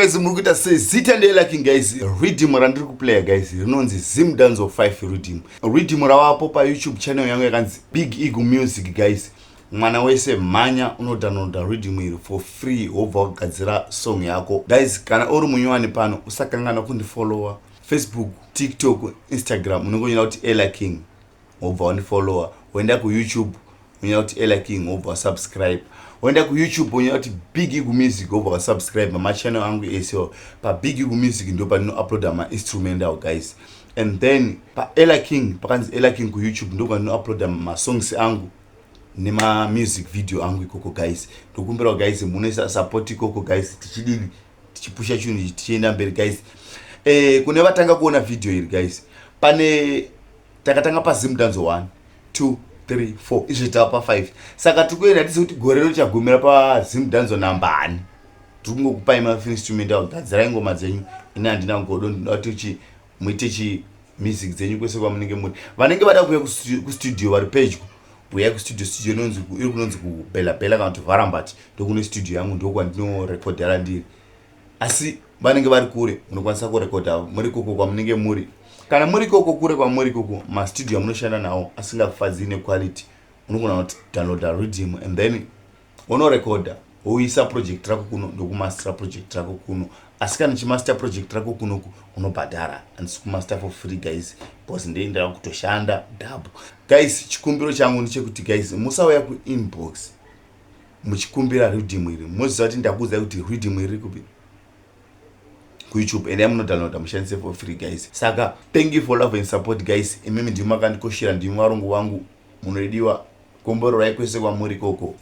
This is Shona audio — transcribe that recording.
Guys, muri kuita sei? Zita ndeLucky, guys. Riddim randiri kuplaya, guys, rinonzi Zimdanzo 5 riddim. Riddim ravapo paYouTube channel yangu yakanzi Big Eagle Music. Guys, mwana wese, mhanya unodownloada riddim iri for free, wobva wagadzira song yako. Guys, kana uri munyowani pano, usakangana kundifollowa Facebook, TikTok, Instagram. Unongonyora kuti Ella King, wobva wandifollowa. Woenda kuYouTube, unyora kuti Ella King, wobva wasubscribe. Woenda kuYouTube, unyora kuti Big Eagle Music, wobva wasubscribe. Machannel angu ese, paBig Eagle Music ndo pandinouploada mainstrumental, guys. And then paElla King, pakanzi Ella King kuYouTube, ndo pandinouploada masongs angu nemamusic video angu ikoko. Guys, ndokumbirawo, guys, munoisa support ikoko, guys. Tichidini? Tichipusha chinhu ichi, tichienda mberi, guys. Kune vatanga kuona video iri, guys, pane takatanga paZimdanzo 1, 2, 3, 4, izvo tava pa5. Saka tiri kuenda tisi kuti gore rino tichagumira paZimdanzo nambani. Tiri kungokupai mainstrumental, gadzirai ngoma dzenyu. Ini handina godo, ndinoda kuti muite chi music dzenyu kwese kwamunenge muri. Vanenge vada kuuya kustudio vari pedyo, uyai kustudio. Studio inonzi, iri kunonzi kuBelabela kana kuti Varambati, ndokune studio yangu, ndokwandinorekodhera ndiri. Asi vanenge vari kure, munokwanisa kurekodha muri koko kwamunenge muri. Kana muri koko kure kwamuri koko, mastudio amunoshanda nawo asingakufadzii nequality, unogona kuti downloada riddim and then unorekodha, woisa project rako kuno, ndokumastera project rako kuno. Asi kana chimaster project rako kunoku, unobhadhara. Handisi kumaster for free, guys, because ndeindaa kutoshanda double. Guys, chikumbiro changu ndechekuti, guys, musauya kuinbox muchikumbira riddim iri. Moziva kuti ndakuudzai kuti riddim iri kupi? KuYouTube. Endai munodownloada, mushandise for free, guys. Saka thank you for love and support, guys. Imimi ndimi makandikoshera, ndimi varungu vangu munodiwa. Komborerai kwese kwamuri koko.